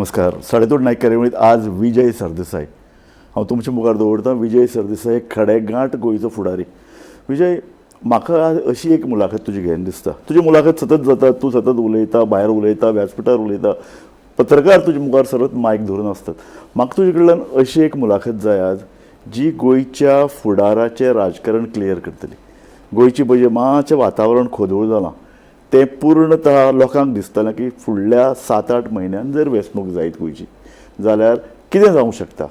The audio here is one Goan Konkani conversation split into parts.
नमस्कार. साडेतोड नायक कार्यावळीत आज विजय सरदेसाय हांव तुमच्या मुखार दवरतां. विजय सरदेसाय खडेगांठ गोंयचो फुडारी. विजय, म्हाका आज अशी एक मुलाखत तुजी घेन दिसता. तुजी मुलाखत सतत जाता, तूं सतत उलयता, भायर उलयता, व्यासपिठार उलयता, पत्रकार तुजे मुखार सरत मायक धरून आसतात. म्हाका तुजे कडल्यान अशी एक मुलाखत जाय आज जी गोंयच्या फुडाराचें राजकारण क्लियर करतली. गोंयची पळय मातशें वातावरण खोदूळ जालां, तें पूर्णतः लोकांक दिसतलें की फुडल्या 7-8 म्हयन्यान जर वेंचणूक जायत गोंयची जाल्यार कितें जावंक शकता,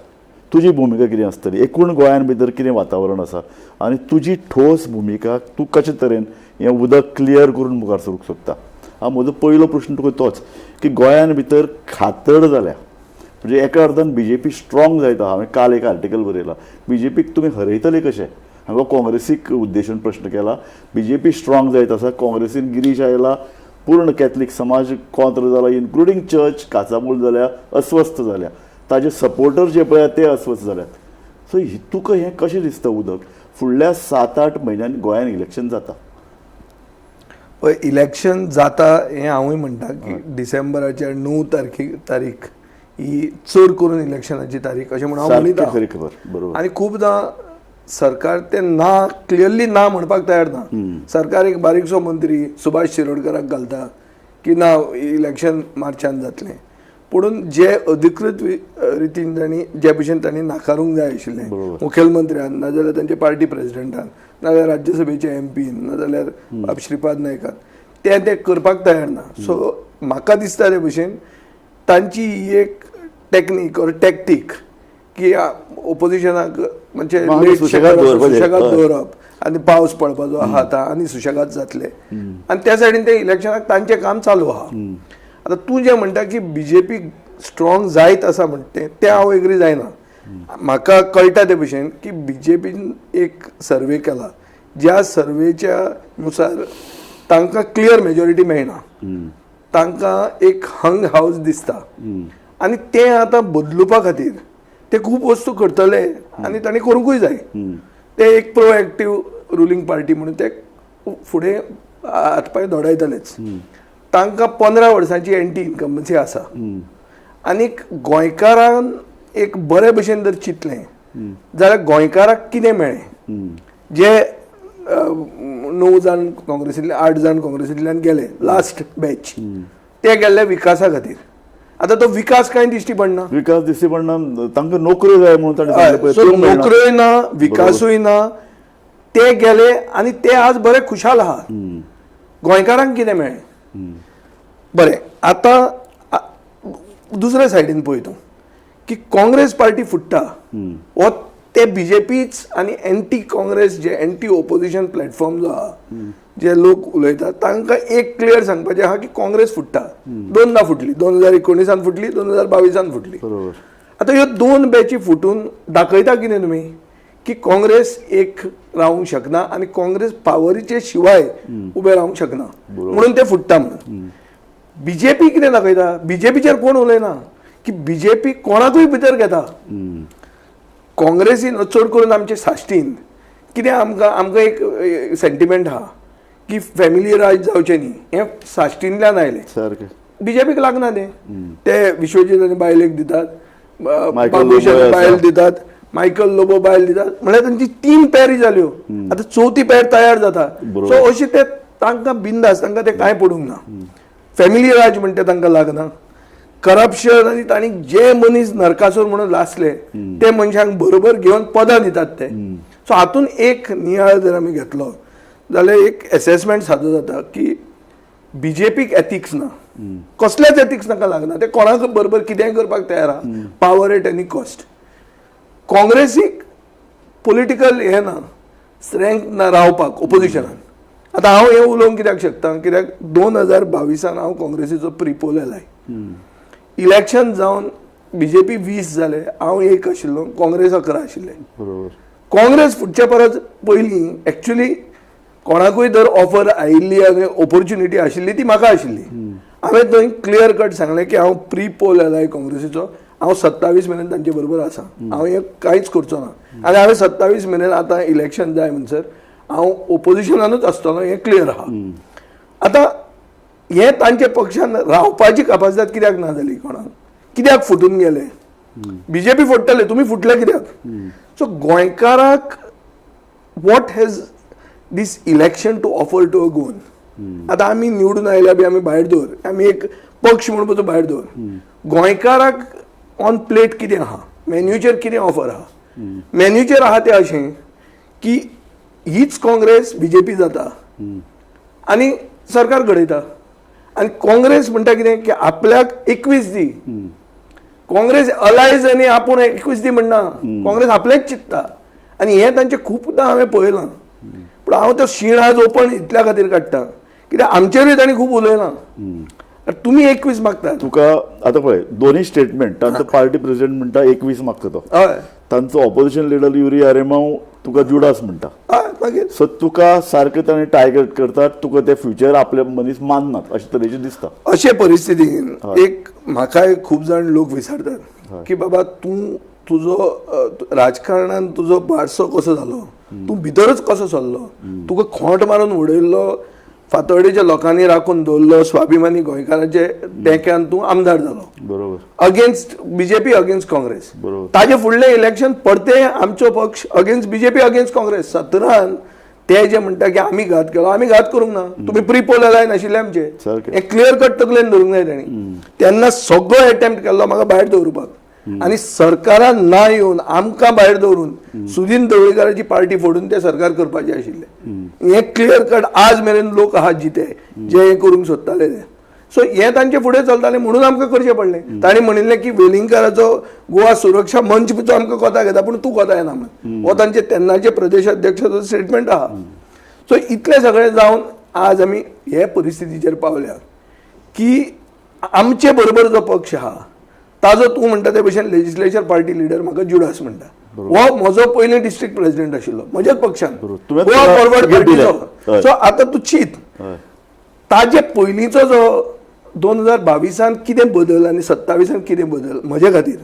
तुजी भुमिका कितें आसतली, एकूण गोंयान भितर कितें वातावरण आसा आनी तुजी ठोस भुमिका तूं कशे तरेन हें उदक क्लियर करून मुखार सरूंक सोदता. हांव म्हजो पयलो प्रश्न तुका तोच की गोंयान भितर खातड जाल्या, म्हणजे एका अर्थान बीजेपी स्ट्रॉंग जायता. हांवें काल एक आर्टिकल बरयला, बीजेपीक तुमी हरयतले कशे? हांवें काँग्रेसीक उद्देशून प्रश्न केला. बीजेपी स्ट्रॉंग जायत आसा, काँग्रेसीन गिरीश आयला, पूर्ण कॅथलीक समाज कॉंत्र जाला, इन्क्लुडींग चर्च काचाबूल जाल्या, अस्वस्थ जाल्या, ताजे सपोर्टर जे पळय ते अस्वस्थ जाल्यात. सो तुका हें कशें दिसता उदक फुडल्या 7-8 म्हयन्यांनी गोंयान इलेक्शन जाता? पळय, इलेक्शन जाता हें हांवूय म्हणटा की डिसेंबराच्या 9 तारीख ही चड करून इलेक्शनाची तारीख अशें म्हणून हांव सारकी म्हणटा. खरी खबर, बरोबर. आनी खुबदां सरकार ते ना क्लियरली ना म्हणपाक तयार ना. सरकार एक बारीकसो मंत्री सुभाष शिरोडकराक घालता की ना, इलेक्शन मार्चान जातलें. पुणून जे अधिकृत रितीन तांणी जे भशेन तांणी नाकारूंक जाय आशिल्लें मुखेलमंत्र्यान, नाजाल्यार तांचे पार्टी प्रेजिडेंटान, नाजाल्यार राज्यसभेचे एमपीन, नाजाल्यार बाब श्रीपाद नायकान, ते ते करपाक तयार ना. सो म्हाका दिसता ते भशेन तांची ही एक टॅक्नीक ऑर टॅक्टीक की ओपोजिशनाक म्हणजे मागीर late सुशेगाद दवरपाचें. सुशेगाद दवरप आनी पावस पडपाचो आहा आतां आनी सुशेगाद जातले आनी त्या सायडीन ते इलेक्शनाक तांचें काम चालू आहा. आतां तूं जें म्हणटा की बीजेपी स्ट्रॉंग जायत आसा म्हणटा तें हांव एग्री जायना. म्हाका कळटा ते भशेन की बीजेपीन एक सर्वे केला, ज्या सर्वेच्या नुसार तांकां क्लियर मेजॉरिटी मेळना, तांकां एक हंग हावस दिसता आनी तें आतां बदलुपा खातीर ते खूब वस्तू करतले आनी तांणी करूंकूय जाय. ते एक प्रोएक्टीव रुलींग पार्टी म्हणून ते फुडें हातपांय दोडायतलेच. तांकां 15 वर्सांची एंटी इन्कम्बन्सी आसा आनीक गोंयकारान एक बरे भशेन जर चिंतलें जाल्यार गोंयकाराक कितें मेळ्ळें, जे 9 जाण काँग्रेसींतले, 8 जाण काँग्रेसींतल्यान गेले लास्ट बॅच, ते गेल्ले विकासा खातीर. आतां तो विकास कांय दिश्टी पडना. विकास दिश्टी पडना, तांकां नोकऱ्यो जाय म्हणून तांणी सांगलें पळय, सो त्यो मेळना. नोकऱ्योय ना, विकासूय ना, ते गेले आनी ते आज बरे खुशाल आहा. गोंयकारांक कितें मेळ्ळें? बरें, आतां दुसऱ्या सायडीन पळय तूं की काँग्रेस पार्टी फुट्टा हो ते बीजेपीच आनी एंटी काँग्रेस जे एंटी ओपोजिशन प्लॅटफॉर्म जो आहा, जे लोक उलयतात तांकां एक क्लियर सांगपाचें आहा की काँग्रेस फुट्टा. दोनदां फुटली, 2019 फुटली, 2022 फुटली. आतां ह्यो 2 बॅची फुटून दाखयता कितें तुमी की काँग्रेस एक रावंक शकना आनी काँग्रेस पावरीचे शिवाय उबें रावंक शकना म्हणून ते फुट्टा. म्हणून बीजेपी कितें दाखयता, बीजेपीचेर कोण उलयना की बीजेपी कोणाकूय भितर घेता. काँग्रेसीन चड करून आमचे साश्टीन कितें आमकां आमकां एक सेंटिमेंट आहा की फॅमिली राज जावचें न्ही, हें साश्टींतल्यान आयलें. बीजेपीक लागना तें. ते विश्वजीत आनी बायलेक दितात, मायकल बाबूश लोबोय आनी बायल आसा. दितात, मायकल लोबो बायल दितात, म्हळ्यार तांची 3 पेरी जाल्यो, आतां चवथी पेर तयार जाता. सो अशें ते तांकां बिंदास, तांकां तें कांय पडूंक ना. फॅमिली राज म्हणटा तांकां लागना. करप्शन आनी तांणी जे मनीस नरकासूर म्हणून लासले ते मनशांक बरोबर घेवन पदां दितात ते. सो हातून एक नियाळ जर आमी घेतलो जाल्यार एक एसेसमेंट सादो जाता की बीजेपीक एथिक्स ना, कसलेच एथिक्स तांकां लागना, ते कोणाक बरोबर कितेंय करपाक तयार आहा, पावर एट एनी कॉस्ट. काँग्रेसीक पॉलिटिकल हें ना, स्ट्रेंथ ना रावपाक ओपोजिशनान. आतां हांव हें उलोवंक कित्याक शकता, कित्याक 2022 हांव काँग्रेसीचो प्रिपोल एलाय. इलेक्शन जावन बीजेपी 20 जाले, हांव 1 आशिल्लो, काँग्रेस 11 आशिल्ले. काँग्रेस फुटचे परस पयलीं एक्चुली कोणाकूय जर ऑफर आयिल्ली आनी ऑपॉर्च्युनिटी आशिल्ली ती म्हाका आशिल्ली. हांवें थंय क्लियर कट सांगलें की हांव प्री पोल एलाय काँग्रेसीचो, हांव 27 मेरेन तांचे बरोबर आसा, हांव हें कांयच करचो ना. आनी हांवें 27 मेरेन आतां इलेक्शन जाय म्हणसर हांव ओपोजिशनानूच आसतलो हें क्लियर आहा. आतां हें तांच्या पक्षान रावपाची कापासिदाद कित्याक ना जाली कोणाक, कित्याक फुटून गेले? बीजेपी फोडटले, तुमी फुटले कित्याक? सो गोंयकाराक what has this election to offer to a Goan? आतां आमी निवडून आयल्या बी आमी भायर दवर, आमी एक पक्ष म्हणून पसून भायर दवर, गोंयकाराक ऑन प्लेट कितें आहा, मेन्यूचेर कितें ऑफर आहा? मेन्यूचेर आहा तें अशें की हीच काँग्रेस बीजेपी जाता आनी सरकार घडयता आनी काँग्रेस म्हणटा कितें की आपल्याक 21 दी. काँग्रेस अलायज आनी आपूण 21 दी म्हणना, काँग्रेस आपलेच चिंत्ता आनी हें तांचें खुबदां हांवें पळयलां. पूण हांव तो शीण आज ओपन इतल्या खातीर काडटा कित्याक आमचेरूय तांणी खूब उलयलां. तुमी 21 मागतात. तुका आतां पळय, दोन्ही स्टेटमेंट, तांचो पार्टी प्रेसिडेंट म्हणटा 21 मागता तो, तांचो ऑपोजिशन लिडर युरी आरेमाव तुका जुडास म्हणटा. हय मागीर सो तुका सारकें ताणें टार्गेट करतात, तुका ते फ्युचर आपले मनीस माननात अशे तरेचें दिसता. अशे परिस्थितीन एक म्हाकाय खूब जाण लोक विचारतात की बाबा तूं तुजो राजकारणान तुजो बारसो कसो जालो, तूं भितरच कसो सरलो, तुका खोंट मारून उडयल्लो, फातोर्डेच्या लोकांनी राखून दवरलो, स्वाभिमानी गोंयकारांचे तेंक्यान तूं आमदार जालो, बरोबर, अगेन्स्ट बीजेपी अगेन्स्ट काँग्रेस. बरोबर. ताजे फुडलें इलेक्शन परते आमचो पक्ष अगेन्स्ट बीजेपी अगेन्स्ट काँग्रेस. 17 ते जे म्हणटा की आमी घात केलो, आमी घात करूंक ना, तुमी प्री पोल अलायन आशिल्ले आमचे, सारकें. हें क्लियर कट तकलेन धरूंक जाय तांणी. तेन्ना सगळो एटेम्प्ट केल्लो म्हाका भायर दवरपाक आनी सरकारान ना येवन आमकां भायर दवरून सुदीन ढवळीकाराची पार्टी फोडून ते सरकार करपाचें आशिल्लें. हें क्लियर कट आज मेरेन लोक आहात जिते जे हें करूंक सोदताले ते. सो हें तांचे फुडें चलतालें म्हणून आमकां करचें पडलें. तांणी म्हणिल्लें की वेलिंगकाराचो गोवा सुरक्षा मंच जो आमकां कोता घेता पूण तूं कोता येना म्हण, हो तांचे तेन्नाचे प्रदेश अध्यक्षाचो स्टेटमेंट आहा. सो इतलें सगळें जावन आज आमी हे परिस्थितीचेर पावल्या की आमचे बरोबर जो पक्ष आहा ताजो तूं म्हणटा ते भशेन लेजिस्लेचर पार्टी लिडर म्हाका जुडास म्हणटा. हो म्हजो पयलीं डिस्ट्रिक्ट प्रेसिडेंट आशिल्लो म्हज्याच पक्षान, तुवें गोवा फॉरवर्ड तिकेट दिलें. पार्टीचो. सो आतां तूं चीत ताजे पयलींचो जो 2022 कितें बदल आनी 27 कितें बदल म्हजे खातीर.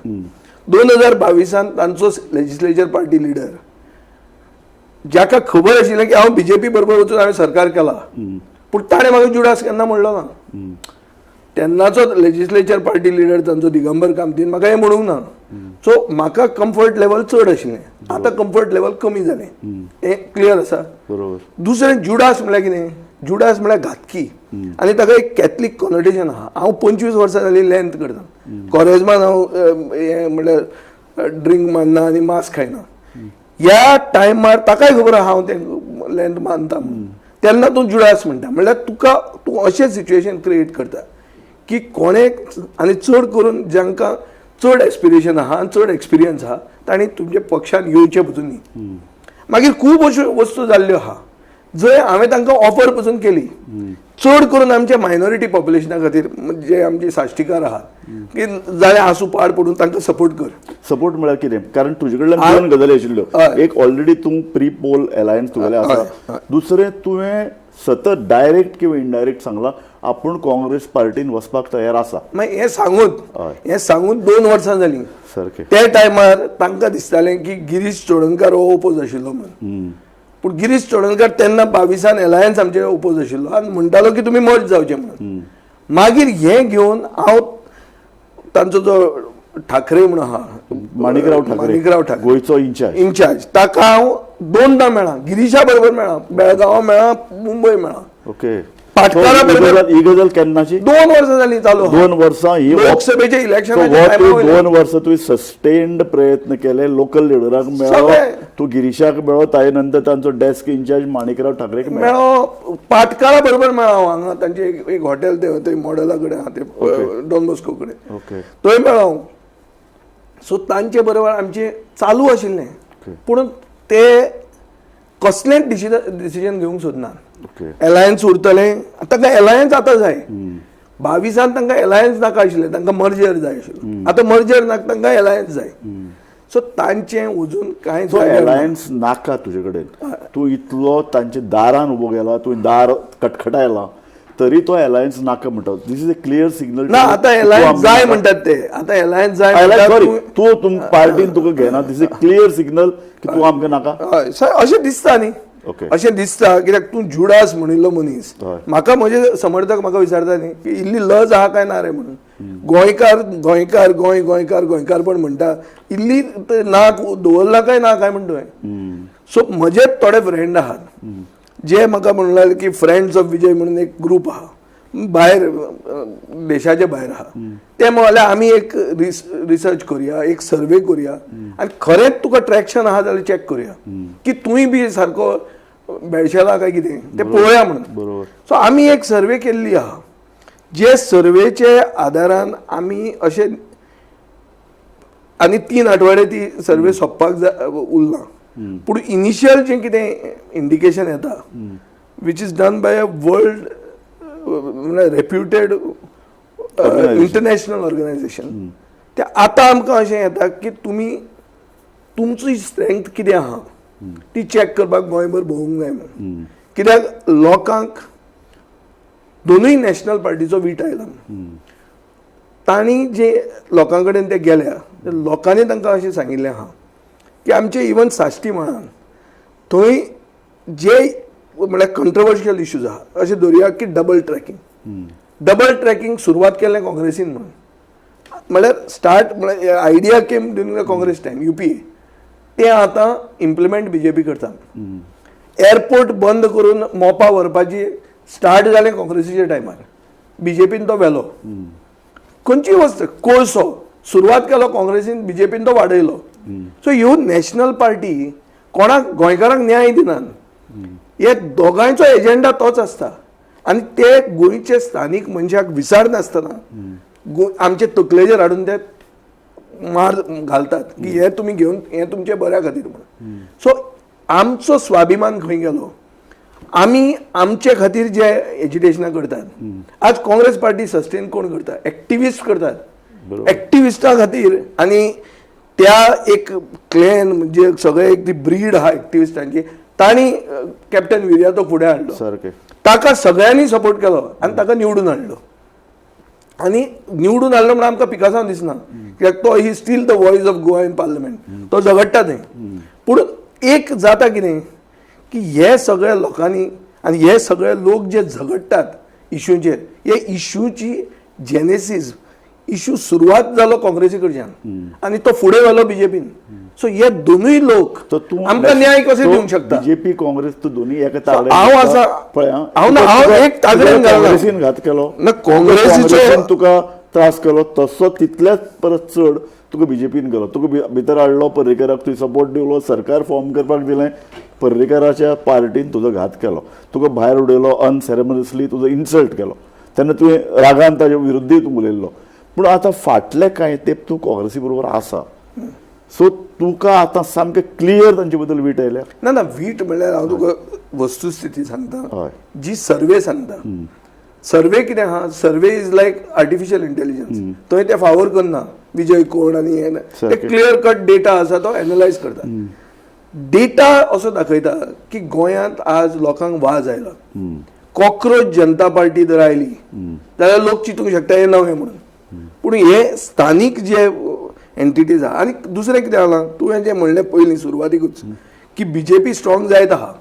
2022 तांचो लेजिस्लेचर पार्टी लिडर जाका खबर आशिल्लें की हांव बीजेपी बरोबर वचून हांवें सरकार केला, पूण ताणें म्हाका जुडास केन्ना म्हणलो ना. तेन्नाचो लेजिस्लेचर पार्टी लिडर तांचो दिगंबर कामतीन म्हाका हें म्हणूंक ना. सो म्हाका कम्फर्ट लेवल चड आशिल्लें, आतां कम्फर्ट लेवल कमी जालें, हें क्लियर आसा. बरोबर. दुसरें जुडास म्हळ्यार कितें, जुडास म्हळ्यार घातकी आनी ताका एक कॅथलीक कॉनोटेशन आहा. हांव 25 वर्सां जालीं लेंत करता, कॉरेजमान हांव हें म्हळ्यार ड्रिंक मानना आनी मांस खायना. ह्या टायमार ताकाय खबर आहा हांव तें लेंत मानता म्हणून, तेन्ना तूं जुडास म्हणटा. म्हळ्यार तुका तूं अशें सिच्युएशन क्रिएट करता की कोणेक आनी चड करून जांकां चड एस्पिरेशन आहा आनी चड एक्सपिरियन्स आहा तांणी तुमच्या पक्षान येवचें पसून न्ही. मागीर खूब अश्यो वस्तू जाल्ल्यो आहा जंय हांवें तांकां ऑफर पसून केली, चड करून आमच्या मायनॉरिटी पॉप्युलेशना खातीर जे आमचे साश्टीकार आहात की जाल्यार आसूं पाड पडून तांकां सपोर्ट कर. सपोर्ट म्हळ्यार कितें? कारण तुजे कडल्यान दोन गजाली आशिल्ल्यो, एक ऑलरेडी तूं प्री पोल अलायन्स तुगेलें आसा, दुसरें तुवें सतत डायरेक्ट किंवा इनडायरेक्ट सांगलां आपूण काँग्रेस पार्टीन वचपाक तयार आसा. मागीर हें सांगून 2 वर्सां जालीं. सारकें. त्या टायमार तांकां दिसतालें की गिरीश चोडणकार हो ओपोज आशिल्लो म्हणून, पूण गिरीश चोडणकार तेन्ना 22 एलायन्स आमचे ओपोज आशिल्लो आनी म्हणटालो की तुमी मर्ज जावचे म्हणून. मागीर हें घेवन हांव तांचो जो ठाकरे म्हणून आहा, माणिकराव ठाकरे, माणिकराव ठाकरे गोंयचो इन्चार्ज, ताका हांव 2दा मेळ्ळां, गिरीशा बरोबर मेळ्ळां, बेळगांवां मेळ्ळां, मुंबय मेळ्ळां. ओके. पाटकारा बरोबर ही गजाल केन्नाची? 2 वर्सां जालीं चालू. 2 वर्सां ही लोकसभेच्या इलेक्शनाच्या 2 वर्सां तुवें सस्टेन्ड प्रयत्न केले, लोकल लिडराक मेळ्ळो, तूं गिरीशाक मेळ्ळो, ताजे नंतर तांचो डेस्क इन्चार्ज माणिकराव ठाकरेक मेळ्ळो, पाटकारा बरोबर मेळ्ळो. हांगा तांचे एक हॉटेल ते मॉडेला कडेन आहा ते डॉन बॉस्को कडेन, थंय मेळ्ळो. सो तांचे बरोबर आमचें चालू आशिल्लें, पूण ते कसलेंच डिसिजन घेवंक सोदना. एलायन्स उरतलें, तांकां एलायन्स आतां जाय. 22 तांकां एलायन्स नाका आशिल्लें, तांकां मर्जर जाय आशिल्लो. आतां मर्जर नाका, तांकां एलायन्स जाय. सो तांचें अजून कांय एलायन्स नाका तुजे कडेन. तूं इतलो तांच्या दारान उबो गेला, तुवें दार खटखटायलां, तरी तो एलायन्स नाका म्हणटा. This is a clear signal. ना आतां एलायन्स जाय म्हणटात ते, आतां एलायन्स जाय. सॉरी, तूं पार्टीन तुका घेना, this is a clear signal की तूं आमकां नाका अशें दिसता न्ही. अशें दिसता कित्याक तूं जुडास म्हणिल्लो मनीस. म्हाका म्हजे समर्थक म्हाका विचारता न्ही की इल्ली लज आहा काय ना रे म्हणून. गोंयकार गोंयकार गोंय गोंयकार गोंयकारपण म्हणटा, इल्ली नाक दवरला काय ना काय म्हणटा तुवें. सो म्हजे थोडे फ्रेंड आहात जे म्हाका म्हणला की फ्रेंड्स ऑफ विजय म्हणून एक ग्रूप आहा भायर, देशाचे भायर आहा. ते म्हणल्यार आमी एक रिसर्च करुया, एक सर्वे करुया आनी खरेंच तुका ट्रॅक्शन आहा जाल्यार चॅक करुया की तूंय बी सारको बेळशेला काय कितें तें पळोवया म्हणून. सो आमी एक सर्वे केल्ली आहा, जे सर्वेचे आदारान आमी अशें आनी 3 आठवडे ती सर्वे सोंपपाक उरला. पूण इनिशियल जें कितें इंडिकेशन येता which is done by a world reputed international organisation, ते आतां आमकां अशें येता की तुमी तुमची स्ट्रेंथ कितें आहा ती चॅक करपाक गोंयभर भोंवूंक जाय म्हणून. कित्याक लोकांक दोनूय नॅशनल पार्टीचो वीट आयला. तांणी जे लोकां कडेन ते गेल्या लोकांनी तांकां अशें सांगिल्लें आहा की आमचे इवन साश्टी मळान थंय जे म्हळ्यार कंट्रोवर्शियल इश्यूज आहा अशें धरुया की डबल ट्रॅकिंग, डबल ट्रॅकिंग सुरवात केलें काँग्रेसीन म्हणून, म्हळ्यार स्टार्ट म्हळ्यार idea came during the Congress time UPA, तें आतां इम्प्लिमेंट बीजेपी करता. एअरपोर्ट बंद करून मोपा व्हरपाची स्टार्ट जालें काँग्रेसीच्या टायमार, बीजेपीन तो व्हेलो. खंयचीय वस्त कोळसो सुरवात केलो काँग्रेसीन, बीजेपीन तो वाडयलो. सो ह्यो नॅशनल पार्टी कोणाक गोंयकारांक न्याय दिनात. हे दोगांयचो एजेंडा तोच आसता आनी ते गोंयचे स्थानीक मनशाक विचारनासतना आमचे तकलेचेर हाडून ते मार घालतात की हे तुमी घेवन हे तुमचे बऱ्या खातीर म्हणून. सो आमचो स्वाभिमान खंय गेलो? आमी आमचे खातीर जे एजिटेशनां करतात, आज काँग्रेस पार्टी सस्टेन कोण करता? एक्टिविस्ट करतात. एक्टिविस्टा खातीर आनी त्या एक क्लॅन म्हणजे सगळे एक ती ब्रीड आहा एक्टिविस्टांची, तांणी कॅप्टन विरियातो फुडें हाडलो, सारकें ताका सगळ्यांनी सपोर्ट केलो आनी ताका निवडून हाडलो. आनी निवडून हाडलो म्हणून आमकां पिकासांव दिसना कित्याक तो he still the voice of Goa in parliament, तो झगडटा थंय. पूण एक जाता कितें की हे सगळे लोकांनी आनी हे सगळे लोक जे झगडटात इश्यूचेर, हे इश्यूची जेनेसीस इश्यू सुरवात जालो काँग्रेसी कडच्यान आनी तो फुडें व्हेलो बीजेपीन. सो हे दोनूय लोक आमकां न्याय कशें दिवंक शकता? बीजेपी काँग्रेस तूं दोनूय एका तागडेन हांव आसा, हांव एक तागडेन घालना. काँग्रेसीन घात केलो ना, काँग्रेसीचो तुका त्रास केलो तसो तितल्याच परत चड तुका बीजेपीन केलो. तुका भितर हाडलो, पर्रीकराक तुवें सपोर्ट दिलो, सरकार फॉर्म करपाक दिलें, पर्रीकराच्या पार्टीन तुजो घात केलो, तुका भायर उडयलो अनसेरेमनियसली, तुजो इन्सल्ट केलो, तेन्ना तुवें रागान ताजे विरुद्धूय तूं उलयल्लो. पूण आतां फाटले कांय तेंप तूं काँग्रेसी बरोबर आसा, सो तुका आतां सामकें क्लियर तांचे बद्दल वीट आयल्या? ना ना, वीट म्हणल्यार हांव तुका वस्तुस्थिती सांगता, जी सर्वे सांगता. सर्वे कितें आहा? Survey is like artificial intelligence, थंय ते फावर करना विजय कोण आनी हे ते क्लियर कट डेटा आसा तो एनलायज करता. डेटा असो दाखयता की गोंयांत आज लोकांक वाज आयला. कॉक्रोच जनता पार्टी जर आयली जाल्यार लोक चिंतूंक शकता हे नवें म्हणून, पूण हे स्थानीक जे एंटिटीज आहा. आनी दुसरें कितें जालां, तुवें जें म्हणलें पयलीं सुरवातीकूच की बीजेपी स्ट्रॉंग जायत आहा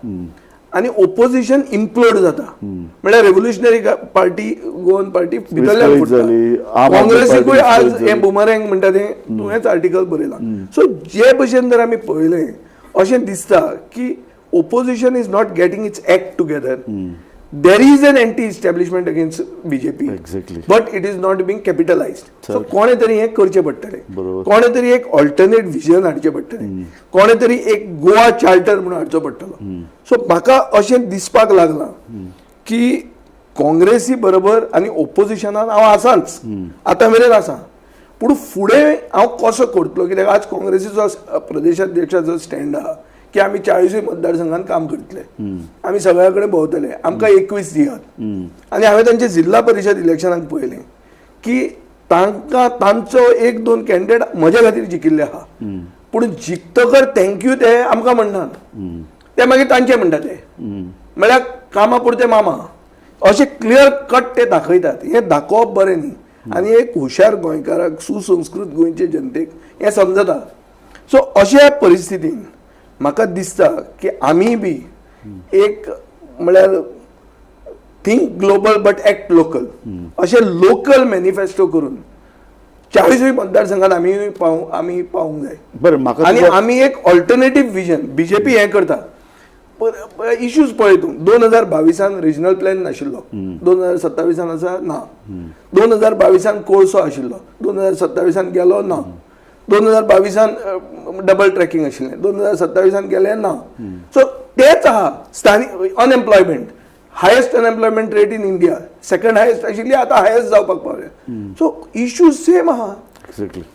आनी ओपोजिशन इम्प्लोड जाता, म्हळ्यार रेव्होल्युशनरी पार्टी गोवन पार्टी भितरल्यान फुट्टा, काँग्रेसीकूय आज हें बुमरँग म्हणटा तें तुवेंच आर्टिकल बरयलां. सो जे भशेन जर आमी पळयलें अशें दिसता की opposition is not getting its act together. There is an anti-establishment against BJP. Exactly. But it is not being capitalized. So कोणे तरी हें करचें पडटलें, कोणे तरी एक ऑल्टरनेट विजन हाडचें पडटलें, कोणे तरी एक गोवा चार्टर म्हणून हाडचो पडटलो. सो म्हाका अशें दिसपाक लागलां की काँग्रेसी बरोबर आनी ओपोजिशनान हांव आसाच, आतां मेरेन आसा, पूण फुडें हांव कसो करतलो? कित्याक आज काँग्रेसीचो प्रदेशाध्यक्षाचो स्टँड आहा की आमी 40 मतदारसंघात काम करतले, आमी सगळ्या कडेन भोंवतले, आमकां 21 दियात. आनी हांवें तांचे जिल्हा परिशद इलेक्शनाक पळयलें की तांकां तांचो 1-2 कॅन्डिडेट म्हज्या खातीर जिखिल्ले आहा, पूण जिखतकर thank you ते आमकां म्हणनात, ते मागीर तांचे म्हणटा ते, म्हळ्यार कामा पुरते मामा अशें क्लियर कट ते दाखयतात. हें दाखोवप बरें न्ही आनी एक हुशार गोंयकाराक, सुसंस्कृत गोंयचे जनतेक हें समजता. सो अशा परिस्थितीन म्हाका दिसता की आमी बी एक म्हळ्यार think global but act local अशें लोकल मॅनिफेस्टो करून 40 मतदारसंघात आमी पावूंक जाय. बरें, म्हाका आनी आमी एक ऑल्टरनेटीव विजन बीजेपी हें करता. इश्यूज पळय तूं, 2022 रिजनल प्लॅन नाशिल्लो, 2027 आसा ना, 2022 कोळसो आशिल्लो, 2027 गेलो ना, 2022 डबल ट्रॅकिंग आशिल्लें, 2027 गेलें ना. सो तेच आहा स्थानीक unemployment, highest unemployment rate in India, second highest आशिल्ली, आतां हायेस्ट जावपाक पावल्या. सो इश्यूज सेम आहा,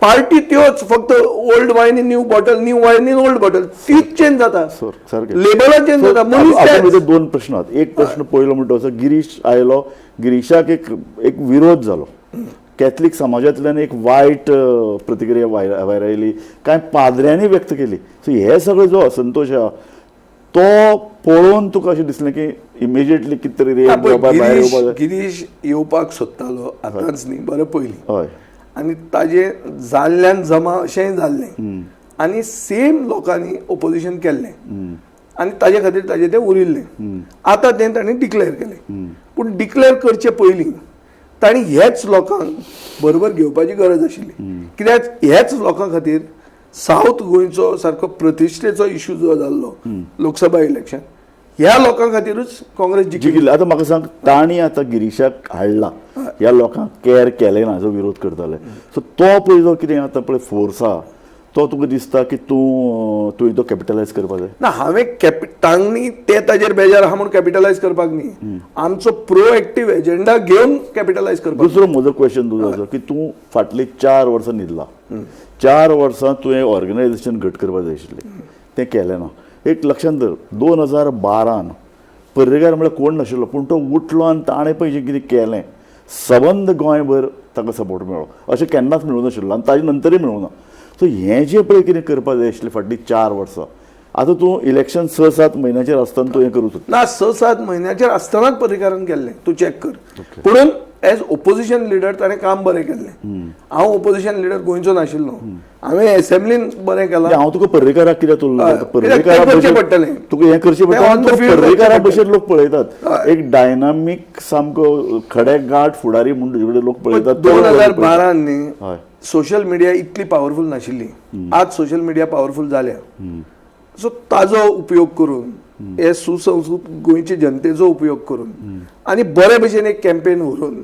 पार्टी त्योच, फक्त old wine in new bottle, new wine in old bottle, तीच चेंज जाता, लेबलां चेंज जाता. मनीस. दोन प्रश्न आहात. एक प्रश्न पयलो म्हणटा असो, गिरीश आयलो, गिरीशाक एक विरोध जालो, कॅथलीक समाजांतल्यान एक वायट प्रतिक्रिया भायर आयली, कांय पाद्र्यांनी व्यक्त केली. सो हे सगळे जो असंतोश आहा तो पळोवन तुका अशें दिसलें की इमिजिएटली कितें तरी रिएक्ट जावपाक भायर येवपाक? गिरीश येवपाक सोदतालो आतांच न्ही, बरें पयलीं. हय, आनी ताजें जाल्ल्यान जमा अशेंय जाल्लें आनी सेम लोकांनी ओपोजिशन केल्लें आनी ताजे खातीर ताजें तें उरिल्लें. आतां तें तांणी डिक्लेर केलें, पूण डिक्लेर करचे पयलीं तांणी ह्याच लोकांक बरोबर घेवपाची गरज आशिल्ली, कित्याक ह्याच लोकां खातीर सावथ गोंयचो सारको प्रतिश्ठेचो इशू जो जाल्लो लोकसभा इलेक्शन, ह्या लोकां खातीरूच काँग्रेस जिखली. आतां म्हाका सांग, तांणी आतां गिरीशाक हाडला, ह्या लोकांक कॅर केलें ना, जो विरोध करताले, सो तो पळय जो कितें आतां पळय फोर्स आहा तो तुका दिसता की तूं तुवें तो कॅपिटलायज करपाक जाय? ना, हांवें तांणी ते ताजेर बेजार आहा म्हूण कॅपिटलायज करपाक न्ही, आमचो प्रोएक्टीव एजेंडा घेवन कॅपिटलायज करपाक. दुसरो म्हजो क्वेश्चन तुजो असो की तूं फाटलीं 4 वर्सां न्हिदला, 4 वर्सां तुवें ऑर्गनायजेशन घट करपाक जाय आशिल्लें, तें केलें ना. एक लक्षांत धर, 2012 पर्रीकार म्हळ्यार कोण नाशिल्लो, पूण तो उठलो आनी ताणें पळय जें कितें केलें, सबंद गोंयभर ताका सपोर्ट मेळ्ळो, अशें केन्नाच मेळूंक नाशिल्लो आनी ताजे नंतरूय मेळूंक ना. सो हें जें पळय कितें करपाक जाय आशिल्लें फाटलीं 4 वर्सां, आतां तूं इलेक्शन 6-7 म्हयन्याचेर आसतना तूं हें करूं शकता ना? 6-7 म्हयन्याचेर आसतनाच पर्रीकारान केल्लें, तूं चॅक कर. पुणून एज ओपोजिशन लिडर ताणें काम बरें केल्लें. हांव ओपोजिशन लिडर गोंयचो नाशिल्लो, हांवें एसेंब्लीन बरें केलां. हांव तुका पर्रीकाराक कित्याक तुलना करता, पर्रीकारा करचें पडटलें तुका, हें करचें पडटलें. पर्रीकारा भशेन लोक पळयतात, एक डायनामीक सामको खडे गांठ फुडारी म्हूण तुजे कडेन लोक पळयतात. 2012 न्ही सोशल मिडिया इतली पावरफूल नाशिल्ली, आज सोशल मिडिया पावरफूल जाल्या. सो ताजो उपयोग करून, हे सुसंस्कृत गोंयचे जनतेचो उपयोग करून आनी बरे भशेन एक कॅम्पेन व्हरून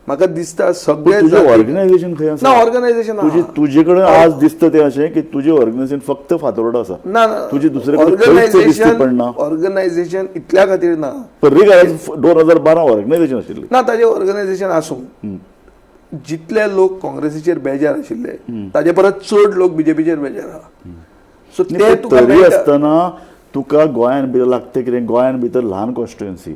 म्हाका दिसता सगळे. ऑर्गनायझेशन खंय आसा? ना, ऑर्गनायझेशन तुजे कडेन आज दिसता तें अशें की तुजें ऑर्गनायझेशन फक्त फातोर्डा आसा. ना, तुजें दुसरे कडेन पडना. ऑर्गनायझेशन इतल्या खातीर ना, पर्रीकार 2012 ऑर्गनायझेशन आशिल्लें ना, ताजें ऑर्गनायझेशन आसूं, जितले लोक काँग्रेसीचेर बेजार आशिल्ले ताजे परस चड लोक बीजेपीचेर बेजार आहा. सो ते तरी आसतना तुका गोंयान भितर लागता कितें, गोंयान भितर ल्हान कॉन्स्टिट्युएन्सी,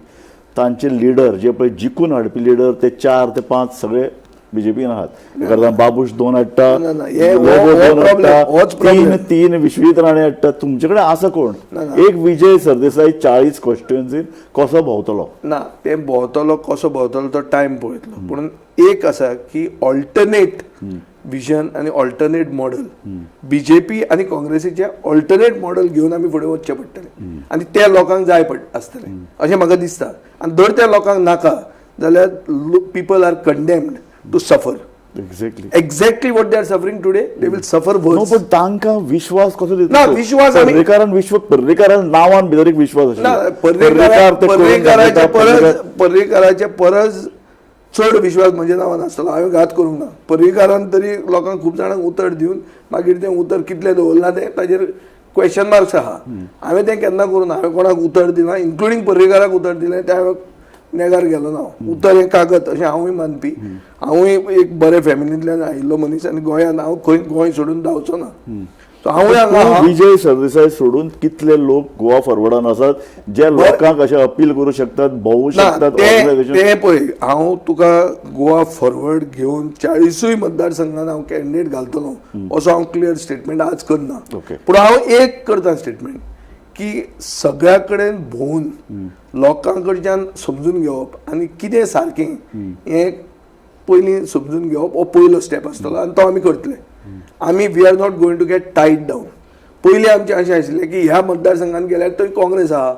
तांचे लिडर जे पळय जिखून हाडपी लिडर ते 4 ते 5 सगळे बीजेपीन आहात. एका बाबूश 2 हाडटा, लोबो 2 हाडटा, 3 विश्वजीत राणे हाडटा. तुमचे कडेन आसा कोण? एक विजय सरदेसाय 40 कॉन्स्टिट्युएन्सीन कसो भोंवतलो? ना, ते भोंवतलो कसो भोंवतलो तो टायम पळयतलो. पूण एक आसा की ऑल्टरनेट विजन आनी ऑल्टरनेट मॉडल, बीजेपी आनी काँग्रेसीचे ऑल्टरनेट मॉडल घेवन आमी फुडें वचचें पडटलें आनी ते लोकांक जाय आसतलें अशें म्हाका दिसता. आनी जर त्या लोकांक नाका जाल्यार people are condemned to suffer. Exactly what they are suffering today, they will suffer worse. पण तांकां विश्वास कसो दिता? ना, विश्वास पर्रीकारान, विश्व पर्रीकारान नांवान भितर एक विश्वास ना. पर्रीकाराचे परस चड विश्वास म्हज्या नांवान आसतलो, हांवें घात करूंक ना. पर्रीकारान तरी लोकांक खूब जाणांक उतर दिवन मागीर तें उतर कितलें दवरलां तें ताजेर क्वेश्चन मार्क्स आहा. हांवें तें केन्ना करूं ना, हांवें कोणाक उतर दिना, इन्क्लुडींग पर्रीकाराक उतर दिलें तें हांवें नेगार गेलो ना. उतर हें कागद अशें हांवूय मानपी. हांवूय एक बरे फॅमिलींतल्यान आयिल्लो मनीस आनी गोंयांत हांव खंय गोंय सोडून धांवचो ना. सो हांवूय हांगा विजय सरदेसाय सोडून कितले लोक गोवा फॉरवर्डान आसात जे लोकांक अशें अपील करूं शकतात, भोवूं शकतात? ते पळय, हांव तुका गोवा फॉरवर्ड घेवन 40 मतदारसंघात हांव कॅन्डिडेट घालतलो असो हांव क्लियर स्टेटमेंट आज करना. पूण हांव एक करता स्टेटमेंट की सगळ्या कडेन भोंवून लोकां कडच्यान समजून घेवप आनी कितें सारकें हें पयलीं समजून घेवप हो पयलो स्टेप आसतलो आनी तो आमी करतले. आमी we are not going to get tied down. पयलीं आमचें अशें आशिल्लें की ह्या मतदारसंघात गेल्यार थंय काँग्रेस आहा,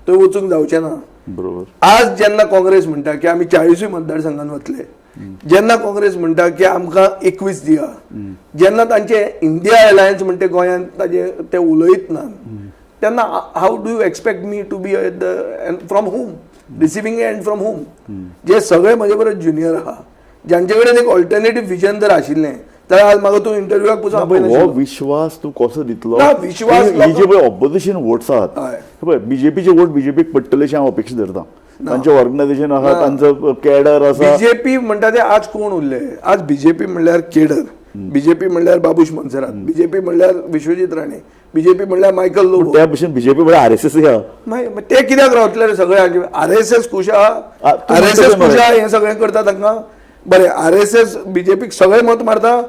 थंय वचूंक जावचें ना. बरोबर. आज जेन्ना काँग्रेस म्हणटा की आमी 40 मतदारसंघान वतले, जेन्ना काँग्रेस म्हणटा की आमकां 21 दिया, जेन्ना तांचे इंडिया अलायन्स म्हणटे गोंयांत ताजे ते उलयत ना, तेन्ना how do you expect me to be at the from whom receiving end from whom? जे सगळे म्हजे बरोबर ज्युनियर आहा, ज्यांचे कडेन एक ऑल्टरनेटीव विजन जर आशिल्लें जाल्यार आज म्हाका तूं इंटरव्यूआक पसून हो आपयनाशिल्लो. विश्वास तूं कसो दितलो? ना, विश्वास ही जी पळय ऑपोजिशन वोट्स आहात, हय. पळय बीजेपीचे वोट बीजेपीक पडटले अशें हांव अपेक्षा धरता. तांचें ऑर्गनायझेशन आहा, तांचो कॅडर आसा. बीजेपी म्हणटा ते आज कोण उरले? आज बीजेपी म्हणल्यार केडर, बीजेपी म्हणल्यार बाबूश मोन्सेरात, बीजेपी म्हणल्यार विश्वजीत राणे, बीजेपी म्हणल्यार मायकल लोबो. त्या भशेन बीजेपी म्हळ्यार आरएसएस आहा. मागीर ते कित्याक रावतले रे सगळे? आरएसएस खूश आहा, तूं आरएसएस म्हणटा तें खूश आहा, हें सगळें करता तांकां बरें. आरएसएस बीजेपीक सगळे मत मारता,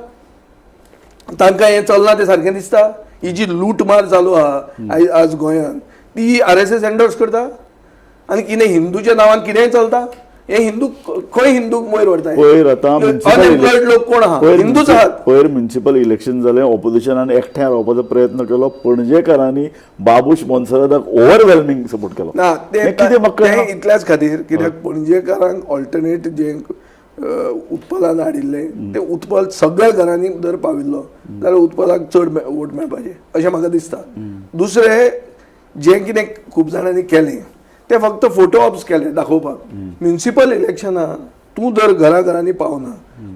तांकां हें चल्लां तें सारकें दिसता. ही जी लूटमार चालू आहा आज गोंयांत ती आरएसएस एन्डोर्स करता आनी कितें हिंदूच्या नांवान कितेंय चलता. हे हिंदू खंय हिंदूक वयर व्हरता? पयर आतां अनएम्प्लॉयड लोक कोण आहा? हिंदूच आहात. पयर म्युनिसिपल इलेक्शन जालें, ऑपोजिशनान एकठांय रावपाचो प्रयत्न केलो, पणजेकारांनी बाबूश मोन्सेराताक ओवरवेल्मिंग सपोर्ट केलो. ना, ते हें कितें म्हाका तें इतल्याच खातीर कित्याक पणजेकारांक ऑल्टरनेट जें उत्पलान हाडिल्लें तें उत्पल सगळ्या घरांनी जर पाविल्लो जाल्यार उत्पलाक चड वोट मेळपाचे अशें म्हाका दिसता. दुसरें जें कितें खूब जाणांनी केलें ते फक्त फोटो ऑप्स केले दाखोवपाक. म्युनिसिपल इलेक्शनाक तूं जर घरा घरांनी पावना,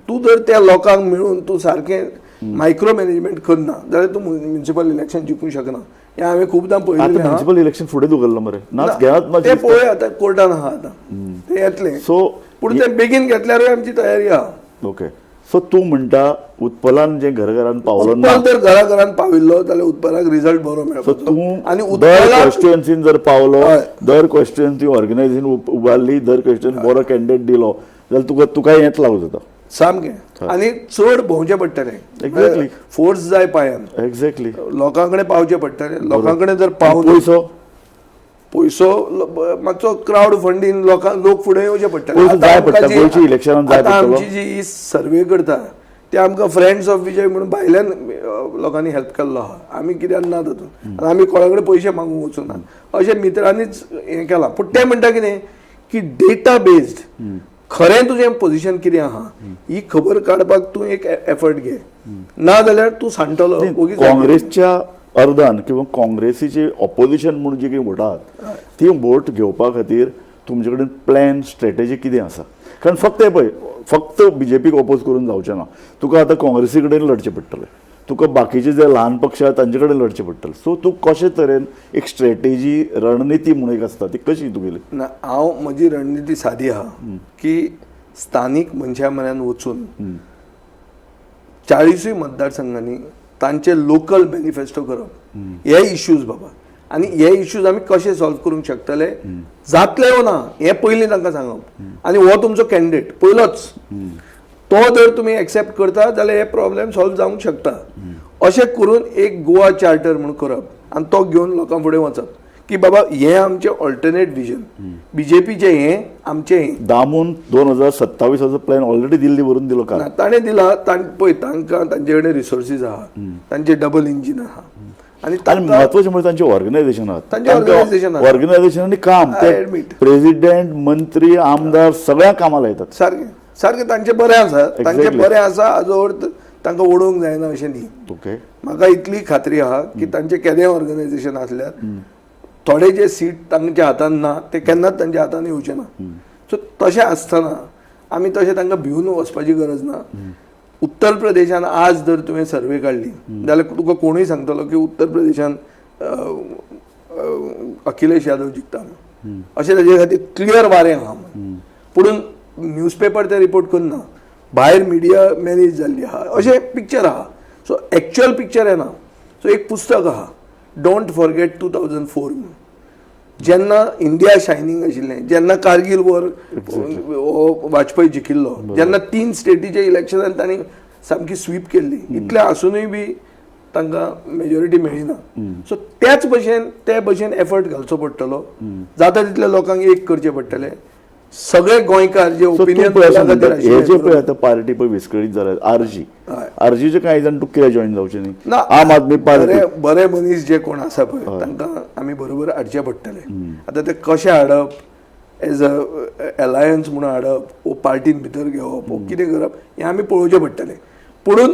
तूं जर त्या लोकांक मेळून तूं सारकें मायक्रो मॅनेजमेंट करना जाल्यार तूं म्युनिसिपल इलेक्शन जिखूंक शकना. हें हांवें खुबदां आतां पळयलें. म्युनिसिपल इलेक्शन फुडें धुकल्लां मरे, नाच घेनात. ते पळोवया, आतां कोर्टान आहा, आतां ते येतलें. सो पूण ते बेगीन घेतल्यारूय आमची तयारी आहा. ओके, सो तूं म्हणटा उत्पलान जें घर घरान पावलो ना, उत्पल जर घरा घरान पाविल्लो जाल्यार उत्पलाक रिजल्ट बरो सो मेळपाचो. तूं आनी दर उत्पलाक कॉन्स्टिट्युएन्सीन जर पावलो, हय. दर कॉन्स्टिट्युएन्सी ऑर्गनायझेशन उबारली, दर कॉन्स्टिट्युएन्सी बरो कॅन्डिडेट दिलो जाल्यार तुका तुकाय हेंच लागू जाता. सामकें. आनी चड भोंवचें पडटलें. Exactly. फोर्स जाय पांयान, एक्झॅक्टली. लोकां कडेन पावचें पडटलें. लोकां कडेन जर पावना, पयसो पयसो मातसो क्रावड फंडींग लोकांक लोक फुडें येवचे पडटले. पयसो आतां जाय आमकां पडटा, गोंयच्या इलेक्शनाक जाय आतां पडटलो. आमची जी सर्वे करता ते आमकां फ्रेंड्स ऑफ विजय म्हणून भायल्यान लोकांनी हेल्प केल्लो आहा. आमी कित्याक ना तातूंत, आनी आमी कोणा कडेन पयशे मागूंक वचूना, अशें मित्रांनीच हें केलां. पूण ते म्हणटा कितें की डेटा बेस्ड खरें तुजें पोजिशन कितें आहा ही खबर काडपाक तूं एक एफर्ट घे, ना जाल्यार तूं सांडटलो ओगीच. काँग्रेसच्या अर्दान किंवा काँग्रेसीचे ऑपोजिशन म्हणून जी कितें वोटां आहात ती वोट घेवपा खातीर तुमचे कडेन प्लॅन स्ट्रेटेजी कितें आसा? कारण फक्त हें पळय, फक्त बीजेपीक ओपोज करून जावचें ना, तुका आतां काँग्रेसी कडेन लढचें पडटलें, तुका बाकीचे जे ल्हान पक्ष आहा तांचे कडेन लढचें पडटलें. सो तूं कशे तरेन एक स्ट्रेटेजी रणनिती म्हणून एक आसता ती कशी तुगेली? ना, हांव म्हजी रणनिती सादी आहा की स्थानीक मनशां म्हऱ्यान वचून 40 मतदारसंघांनी तांचे लोकल मॅनिफेस्टो करप, हे इश्यूज बाबा, आनी हे इश्यूज आमी कशे सॉल्व करूंक शकतले, जातले वो ना हें पयलीं तांकां सांगप. आनी हो तुमचो कॅन्डिडेट पयलोच, तो जर तुमी एक्सेप्ट करता जाल्यार हे प्रॉब्लेम सॉल्व जावंक शकता. अशें करून एक गोवा चार्टर म्हूण करप आनी तो घेवन लोकां फुडें वचप की बाबा हें आमचें ऑल्टरनेट विजन, बीजेपीचें हें, आमचें हें. दामून 2027 प्लॅन ऑलरेडी दिल्ली भरून दिलो काल. ना, ताणें दिला. पळय तांकां तांचे कडेन रिसोर्सीस आहा, तांचे डबल इंजीन आहा आनी आनी म्हत्वाचें म्हणजे तांचें ऑर्गनायझेशन आहा. तांचें organization आहा. ऑर्गनायझेशन आनी काम, I ते admit. President, मंत्री, आमदार सगळ्या कामाला येतात. सारकें सारकें तांचें बरें आसा, तांचें Exactly. बरें आसा. हाजो अर्थ तांकां उडोवंक जायना अशें न्ही. ओके, म्हाका इतली खात्री आहा की तांचें केदें ऑर्गनायझेशन आसल्यार थोडे जे सीट तांच्या हातान ना ते केन्नाच तांच्या हातान येवचे ना. सो तशें आसतना आमी तशें तांकां भिवन वचपाची गरज ना. उत्तर प्रदेशान आज जर तुवें सर्वे काडली जाल्यार तुका कोणूय सांगतलो की उत्तर प्रदेशान अखिलेश यादव जिखता अशें. ताजे खातीर क्लियर वारें आहा. पूण न्यूजपेपर ते रिपोर्ट करना, भायर मिडिया मॅनेज जाल्ली आहा अशें पिक्चर आहा. सो एक्चुअल पिक्चर येना. सो एक पुस्तक आहा, don't forget 2004 म्हणून, जेन्ना इंडिया शायनींग आशिल्लें, जेन्ना कारगील वॉर हो वाजपेयी जिखिल्लो, जेन्ना 3 स्टेटीच्या इलेक्शनान तांणी सामकी स्वीप केल्ली, इतलें आसुनूय बी तांकां मेजॉरिटी मेळ्ळी ना. सो त्याच भशेन ते भशेन एफर्ट घालचो पडटलो, जाता तितल्या लोकांक एक करचें पडटलें. सगळे गोंयकार जे ओपिनियन हे जे पळय आतां पार्टी पळय विस्कळीत जाल्या, आरजी आरजीचे कांय जाण तुका कित्याक जॉईन जावचे न्ही? ना, आम आदमी पार्टी बरे मनीस जे कोण आसा पळय तांकां आमी बरोबर हाडचे पडटले. आतां ते कशें हाडप, एज अ एलायन्स म्हणून हाडप वो पार्टीन भितर घेवप वो कितें करप हें आमी पळोवचें पडटलें. पुणून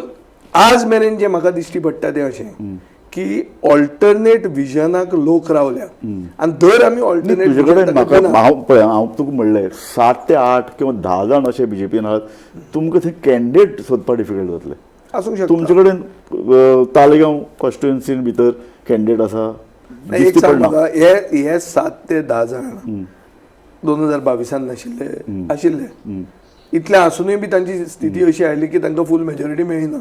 आज मेरेन जें म्हाका दिश्टी पडटा तें अशें की ऑल्टरनेट विजनाक लोक रावल्या आनी धर आमी ऑल्टरनेट तुजे कडेन म्हाका हांव पळय हांव तुका म्हणलें 7 ते 8 किंवा 10 जाण अशे बीजेपीन आहात, तुमकां थंय कॅन्डिडेट सोदपाक डिफिकल्ट जातलें. आसूंक शकता. तुमचे कडेन तालगांव कॉन्स्टिट्युएन्सीन भितर कॅन्डिडेट आसा? एक सांग म्हाका, हे 7 ते 10 जाण 2022 नाशिल्ले आशिल्ले, इतले आसुनूय बी तांची स्थिती अशी आयली की तांकां फूल मेजॉरिटी मेळ्ळी ना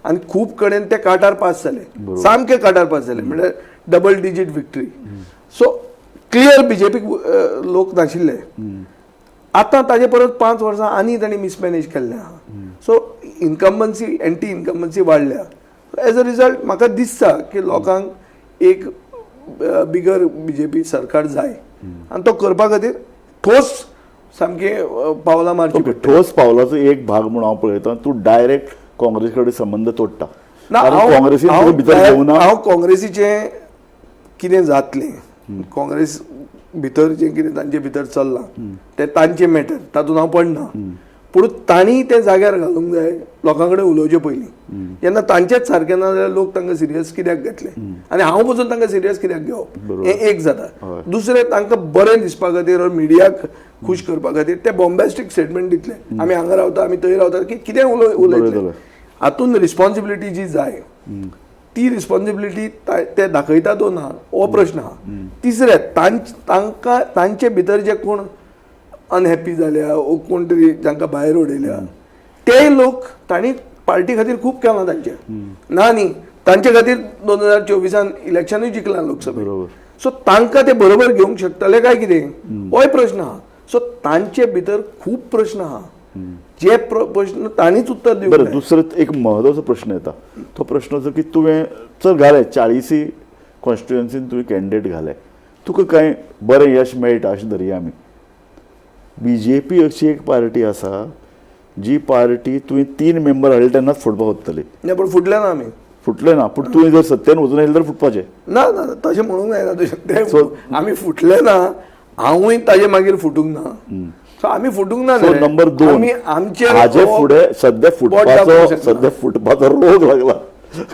आनी खूब कडेन ते काटार पास जाले, सामके काटार पास जाले, म्हणल्यार double digit victory. So clear बीजेपीक लोक नाशिल्ले. आतां ताजे परत 5 वर्सां आनी तांणी मिसमॅनेज केल्लें आहा. सो इनकम्बन्सी, एंटी इनकम्बन्सी वाडल्या. एज अ रिजल्ट म्हाका दिसता की लोकांक एक बिगर बीजेपी सरकार जाय आनी तो करपा खातीर ठोस सामके पावलां मारची. ठोस पावलाचो एक भाग म्हणून हांव पळयता, तूं डायरेक्ट काँग्रेस कडेन संबंद तोडटा. काँग्रेसीन भितर घेवना. हांव काँग्रेसीचें कितें जातलें, काँग्रेस भितर जें कितें तांचे भितर चल्लां तें तांचें मॅटर, तातूंत हांव पडना. पूण तांणी तें जाग्यार घालूंक जाय, लोकां कडेन उलोवचें पयलीं. जेन्ना तांचेच सारकें ना जाल्यार लोक तांकां सिरियस कित्याक घेतले आनी हांव पसून तांकां सिरियस कित्याक घेवप, हें एक जाता. दुसरें, तांकां बरें दिसपा खातीर, मिडियाक खूश करपा खातीर ते बॉम्बॅस्टीक स्टेटमेंट दितले, आमी हांगा रावता, आमी थंय रावता, की कितें उलयतले. हातून रिस्पॉन्सिबिलिटी जी जाय ती रिस्पॉन्सिबिलिटी ते दाखयता तो ना, हो प्रश्न आहा. तिसरें, तांकां तांचे भितर जे कोण अनहॅपी जाल्या वो कोण तरी जांकां भायर उडयल्या ते लोक तांणी पार्टी खातीर खूब केलां तांचें ना न्ही, तांचे खातीर 2024 इलेक्शनूय जिखलां लोकसभेत. सो तांकां ते बरोबर घेवंक शकतले काय कितें, होय प्रश्न आहा. सो तांचे भितर खूब प्रश्न आहा, जे प्रश्न तांणीच उत्तर दिवंक. बरें, दुसरो एक म्हत्वाचो प्रश्न येता, तो प्रश्न असो की तुवें चल घाले 40 कॉन्स्टिट्युएन्सीन तुवें कॅन्डिडेट घाले, तुका कांय बरें यश मेळटा अशें धरया आमी. बीजेपी अशी एक पार्टी आसा जी पार्टी तुवें 3 मेंबर हाडले तेन्नाच फुटपाक सोदतली. ना, पूण फुटले ना आमी. फुटले ना, पूण तुवें जर सत्तेन वचून आयले जाल्यार फुटपाचें ना. ना, तशें म्हणूंक जायना तुजें. आमी फुटले ना, हांवूय ताजे मागीर फुटूंक ना. सो आमी फुटूंक ना. नंबर 2, आमचे हाजे फुडें सद्या फुटपाचो रोग लागला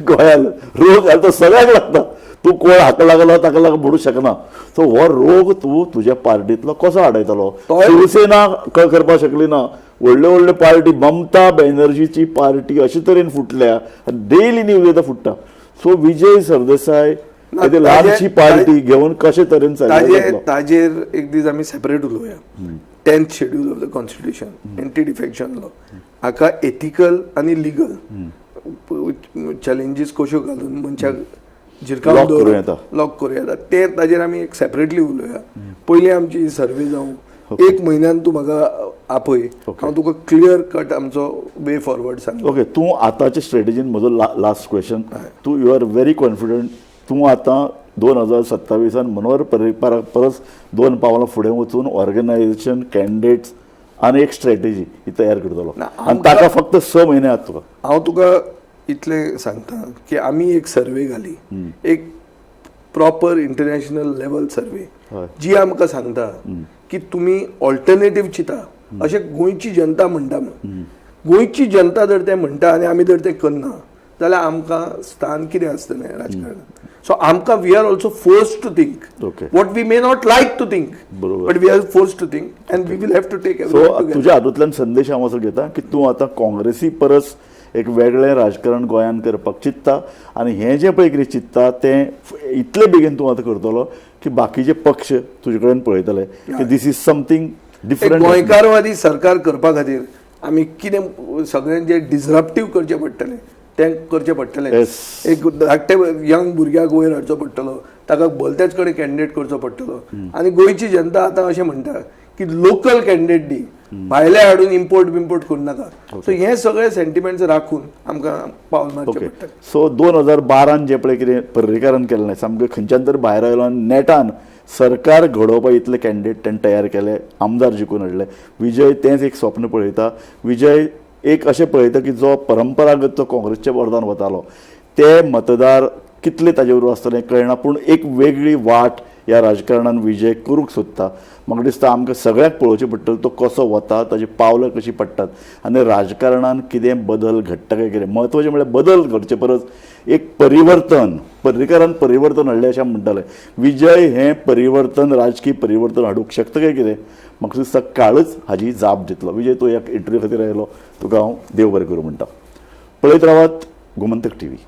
गोंयांत. रोग आसा तो सगळ्यांक लागता, तूं कोण हाका लागला ताका लागला म्हणूंक शकना. सो हो रोग तूं तुज्या पार्टींतलो कसो हाडयतलो? शिवसेना करपाक शकली ना, व्हडल्यो व्हडल्यो पार्टी, ममता बॅनर्जीची पार्टी अशे तरेन फुटल्या, डेली न्यूज येता फुट्टा. सो विजय सरदेसाय ल्हानशी पार्टी घेवन कशे तरेन ताजेर एक दीस आमी सेपरेट उलोवया. 10th schedule of the constitution, anti defection law, हाका एथिकल आनी लिगल चॅलेंजीस कश्यो घालून मनशाक झिरकावन दवरून लॉक करूं येता, ते ताजेर आमी एक सेपरेटली उलोवया. पयलीं आमची सर्वे जावं, 1 म्हयन्यान तूं म्हाका आपय, हांव तुका क्लियर कट आमचो वे फॉरवर्ड सांग. ओके, तूं आतांचे स्ट्रेटजीन म्हजो लास्ट क्वेश्चन, तूं you are very confident, तूं आतां 2027 मनोहर पर्रीकरा परस 2 पावलां फुडें वचून ऑर्गनायझेशन, कॅन्डिडेट्स आनी एक स्ट्रेटजी ही तयार करतलो आनी ताका फक्त 6 म्हयने आहात तुका. हांव तुका इतलें सांगता की आमी एक सर्वे घाली, एक प्रॉपर इंटरनॅशनल लेवल सर्वे, जी आमकां सांगता की तुमी ऑल्टरनेटीव चिंता अशें गोंयची जनता म्हणटा. गोंयची जनता जर तें म्हणटा आनी आमी जर तें करना जाल्यार आमकां स्थान कितें आसतलें राजकारणांत. सो आमकां we are also forced to think what we may not like to think, but we are forced to think and we will have to take. So तुज्या हातूंतल्यान संदेश हांव असो घेता की तूं आतां काँग्रेसी परस एक वेगळें राजकारण गोंयांत करपाक चिंत्ता आनी हें जें पळय कितें चिंत्ता तें इतले बेगीन तूं आतां करतलो की बाकीचे पक्ष तुजे कडेन पळयतले की this is something different. गोंयकारवादी सरकार करपा खातीर आमी कितें सगळें जें डिसरप्टीव करचें पडटलें तें करचें पडटलें. एक धाकटे यंग भुरग्याक वयर हाडचो पडटलो, ताका भलतेच कडेन कॅन्डिडेट करचो पडटलो. आनी गोंयची जनता आतां अशें म्हणटा की लोकल कॅन्डिडेट दी, भायले हाडून इम्पोर्ट बिम्पोर्ट करूं नाका. सो हे सगळे सेंटिमेंट्स राखून आमकां पावल मारचें पडटा. सो 2012 जें पळय कितें पर्रीकारान केल्लें, सामकें खंयच्यान तरी भायर आयलो आनी नेटान सरकार घडोवपा इतले कॅन्डिडेट ताणें तयार केले, आमदार जिखून हाडले. विजय तेंच एक स्वप्न पळयता. विजय एक अशें पळयता की जो परंपरागत जो काँग्रेसच्या बॉर्डान वतालो ते मतदार कितले ताजे बरोबर आसतले कळना, पूण एक वेगळी वाट ह्या राजकारणान विजय करूंक सोदता. म्हाका दिसता आमकां सगळ्याक पळोवचें पडटलें तो कसो वता, ताजी पावलां कशीं पडटात आनी राजकारणान कितें बदल घडटा काय कितें. म्हत्वाचें म्हळ्यार बदल घडचे परस एक परिवर्तन, पर्रीकारान परिवर्तन हाडलें अशें आमी म्हणटाले. विजय हें परिवर्तन, राजकीय परिवर्तन हाडूंक शकता काय कितें, म्हाका दिसता काळच हाजी जाप दितलो. विजय, तूं ह्या इंटरव्यू खातीर आयलो, तुका हांव देव बरें करूं म्हणटा. पळयत रावात गोमंतक टीव्ही.